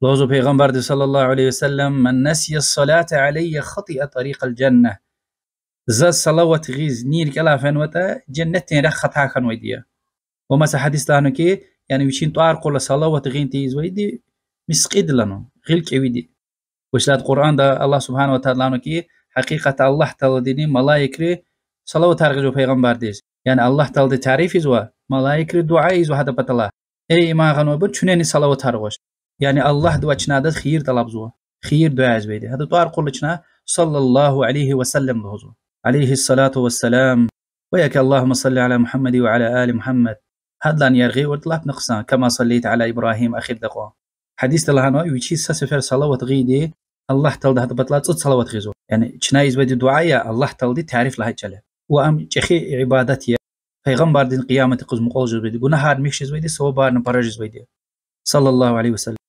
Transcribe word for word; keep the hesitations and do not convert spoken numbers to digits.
Лугьузва Пайгъамбарди صلى الله عليه وسلم: من نسي الصلاة علي خطئ طريق الجنة. Заз салават гъиз ни рикӀелай фенватӀа, женнетдин рехъ хата хьанвайди я. Ва маса гьадисда лагьанва хьи, яни вичин тӀвар кьурла салават гъин тийизвайди мискьид лагьанва, гъил кӀевиди. Вучиз лагьайтӀа Къуръанда Аллагь سبحانه وتعالى лагьанва хьи, гьакъикъатда Аллагь Тааладини малаикри салаватар гъизва Пайгъамбардиз. Яни Аллагь Таалади тариф ийизва, малаикри дуьа ийизва гьадан паталай: эй иман гъанвайбур, чуьнени салаватар гъваш. Яни Аллагьдивай чна адаз хийир тӀалабзава, хийир-дуьа ийизвайди. Гьадан тӀвар кьурла чна صلى الله عليه وسلم лугьузва, عليه الصلاة والسلام. Ва яки اللهم صل على محمد وعلى آل محمد. Гьадалайни яргъи авуртӀа лап хъсан, كما صليت على إبراهيم ахирдал кьван. Гьадисда лагьанва, вичиз са сефер салават гъайиди, Аллагь Таалади гьадан паталай цӀуд салават гъизва. Яни чна ийизвайди дуьа я, Аллагь Таалади тариф лагьай чӀал я. Ва ам чӀехи ибадат я. Пайгъамбардин къиямат юкъуз мукьвал жезвайди, гунагьар михьзавайди, савабарни пара жезвайди. صلى الله عليه وسلم.